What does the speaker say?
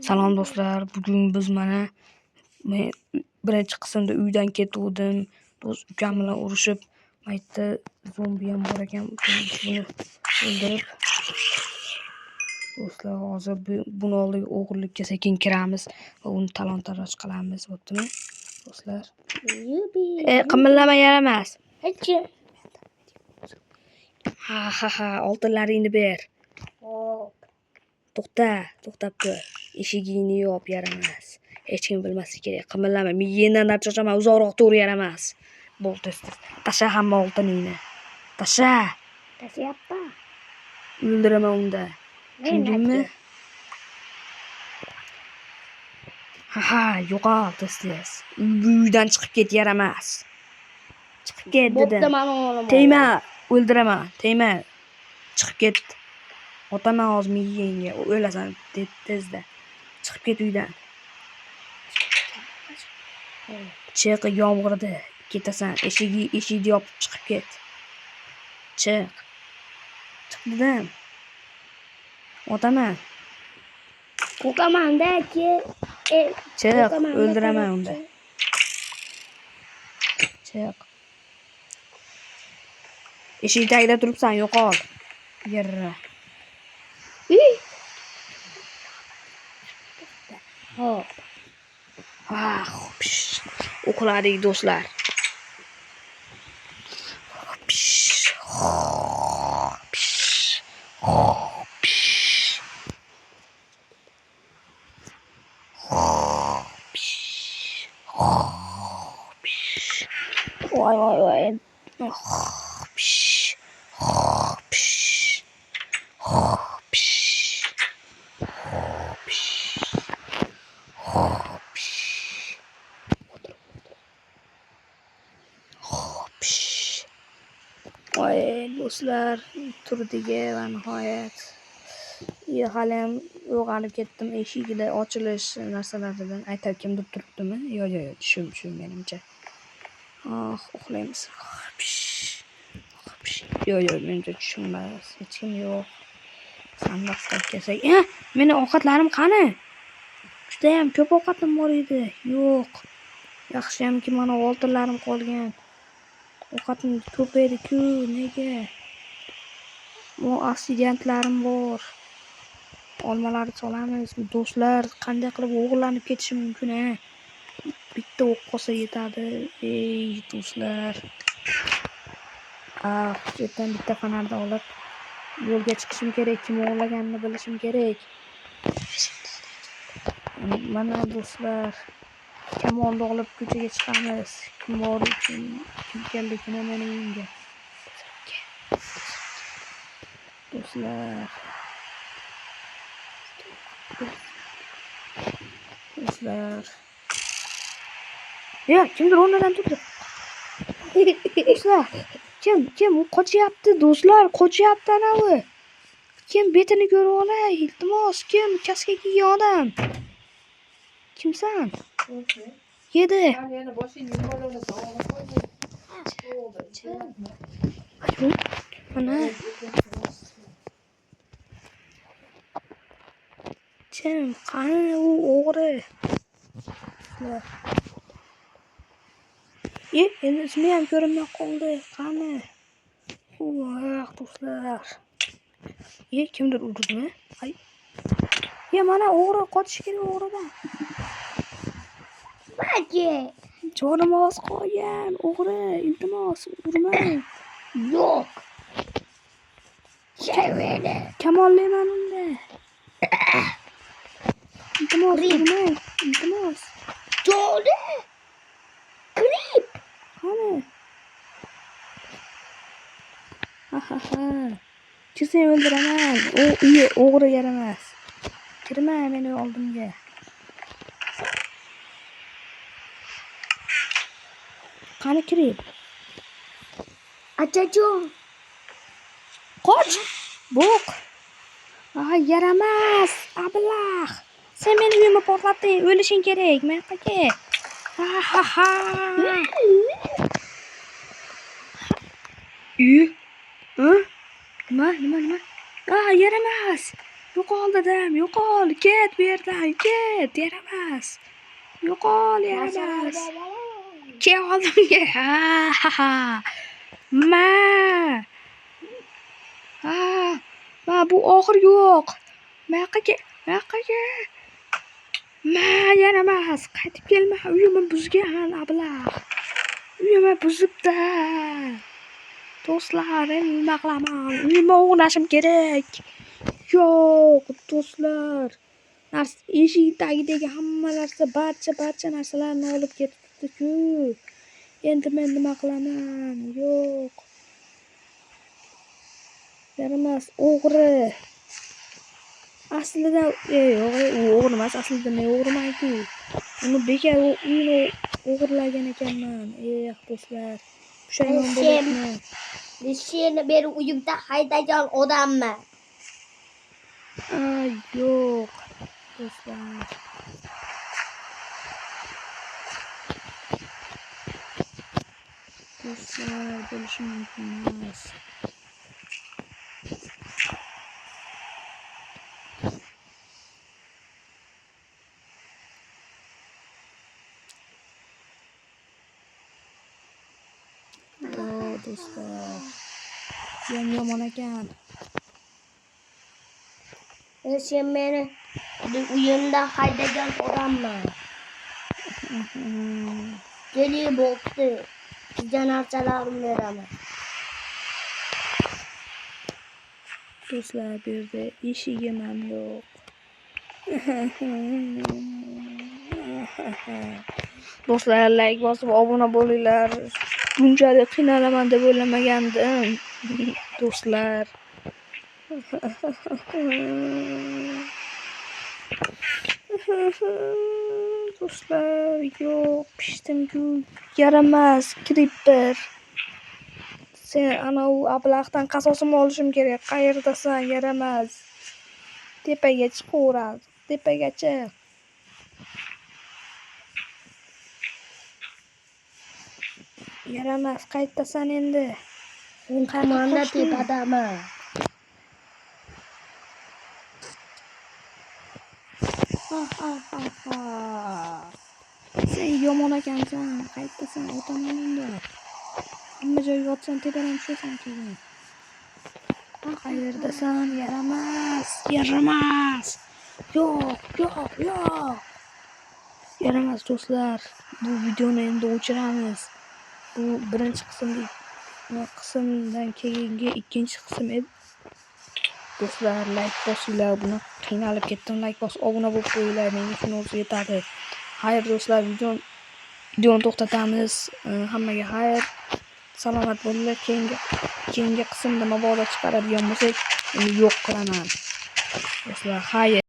Salom do'stlar, bugun biz mana men birinchi qismda uydan ketuvdim. Do'st ukam bilan urushib, maytda zombi ham bor ekan, buni o'ldirib. Do'stlar, hozir buni oldiga o'g'irlikka sekin kiramiz va uni talon-taroj qilamiz, bo'ptimi? Do'stlar. Qimillama, yaramas. Ha ha ha, oltinlaringni ber. To'xta, to'xtab tur. Eshigingni yop, yaramas. Hech kim bilmasligi kerak. Qimillama, miyangdan darchochaman, uzoqroq tur, yaramas. Bo'l, tez tez. Tasha hamma oltiningni. Tasha. Tashlayapman. O'ldiraman unda. Tushundingmi? Ha ha, yo'qol, tez tez. Bu uydan chiqib ket, yaramas. Chiqib ket dedim. Bo'pti, mana o'g'lim. Tegma, o'ldiraman. Tegma. Chiqib ket. Otaman hozir miyangga, o'lasan tezda. Chiqib ket uydan. Chiq, yomg'irda ketasan. Eshigni yopib chiqib ket. Chiq. Chiq dedim. Otaman. Qo'rqaman-da, aka. Chiq, o'ldiraman unda. Chiq. Eshik tagida turibsan, yo'qol. Yerra. Hop. Ah, pish. Uxladik do'stlar. Pish. Pish. Pish. Pish. Pish. Voy voy voy. Pish. Pish. Pish. Pish. Pish. Pish. Voy do'stlar, turdik va nihoyat. Haliyam uyg'onib ketdim eshigida ochilish narsalaridan. Aytadi kimdir turibdimi? Yo'q, yo'q, yo'q, tushim menimcha. Ah, uxlaymiz. Pish. Pish. Yo'q, yo'q, menimcha tushim emas. Hech kim yo'q. Sandiqqa kelsak, meni ovqatlarim qani? Judayam ko'p ovqatim bor edi. Yo'q. Yaxshiyamki mana oltinlarim qolgan. Ovqatim ko'p edi-ku, nega? Bu obsidiantlarim bor. Olmalarni solamiz. Do'stlar, qanday qilib o'g'irlanib ketishi mumkin, a? Bitta o'q qolsa yetadi. Ey do'stlar. Ah, yerdan bitta fonarni olib yo'lga chiqishim kerak. Kim o'g'irlaganini bilishim kerak. Mana do'stlar, kamonni olib ko'chaga chiqamiz. Kim bor, kim keldi, kim meni uyimga. Do'stlar. Do'stlar. Ya, kimdir o'rnidan turdi. Do'stlar, kim u qochyapti do'stlar, qochyapti anavi. Kim betini ko'rib olay, iltimos, kim kaska kiygan odam? Kimsan? Yedi. Mana. Kim? Qani u o'g'ri? Endi ismi ham ko'rinmay qoldi. Qani? Voh, do'stlar. Kimdir urdimi? Ay. Mana o'g'ri, qochish kerak o'g'ridan. Aka. Jonim oz qolgan, o'g'ri, iltimos, urma. Yo'q. Shavini. Kamollayman unda. Iltimos, urma, iltimos. Joni. Klip. Qani? Ha ha ha. Kirsang o'ldiraman. U uyi o'g'ri yaramas. Kirma meni oldimga. Qani kirib? Achajon. Qoch! Bo'q. Ah, yaramas. Ablah. Sen meni uyimni portlatding, o'lishing kerak. Men yoqqa kel. Ha ha ha. Nima? Nima? Nima? Ah, yaramas. Yo'qol dedim, yo'qol, ket bu yerdan, ket, yaramas. Yo'qol, yaramas. Kel oldimga. Ha ha ha. Ma. Ha. Ma bu oxirgi o'q. Mayoqqa kel, mayoqqa kel. Ma yaramas, qaytib kelma. Uyimni buzgan ablah. Uyimni buzibdi. Do'stlar, endi nima qilaman? Uyimni o'g'irlashim kerak. Yo'q, do'stlar. Narsa eshik tagidagi hamma narsa, barcha narsalarni olib ketibdi-ku. Endi men nima qilaman? Yo'q. Yaramas, o'g'ri. Aslida, yo'q, u o'g'ri emas, aslida men o'g'riman-ku. Uni bekor uyini o'g'irlagan ekanman. Eh, do'stlar, pushaymon bo'lyapman. Seni beri uyimda haydagan odamman. Ay, yo'q, do'stlar. Do'stlar, bo'lishi mumkin emas. Yo'q, do'stlar. Judayam yomon ekan. Sen meni uyimda haydagan odamman. Keling bo'pti. Sizga narsalarimni beraman. Do'stlar, bu yerda eshigim ham yo'q. Do'stlar, like bosib obuna bo'linglar. Bunchalik qiynalaman deb o'ylamagandim. Do'stlar. Do'stlar, yo'q, pishdim-ku. Yaramas, creeper. Sen ana u ablahdan qasosimni olishim kerak. Qayerdasan, yaramas? Tepaga chiqaveradi. Tepaga chiq. Yaramas, qayerdasan endi? Qayerga Mana qochding? tepadaman. Ha ha ha ha. Sen yomon ekansan. Qayerdasan? Otaman unda. Hamma joyga otsam tepadan tushasan keyin. Qayerdasan? Yaramas, yaramas. Yo'q, yo'q, yo'q. Yaramas do'stlar. Bu videoni endi o'chiramiz. Bu birinchi qismdan keyingi ikkinchi qism edi. Do'stlar, like bosinglar. Buni qiynalib ketdim. Like bosib obuna bo'lib qo'yinglar. Menga shuni o'zi yetadi. Xayr do'stlar, videoni to'xtatamiz. Hammaga xayr. Salomat bo'linglar. Keyingi qismda mabodo chiqaradigan bo'lsak, uni yo'q qilaman. Do'stlar, xayr.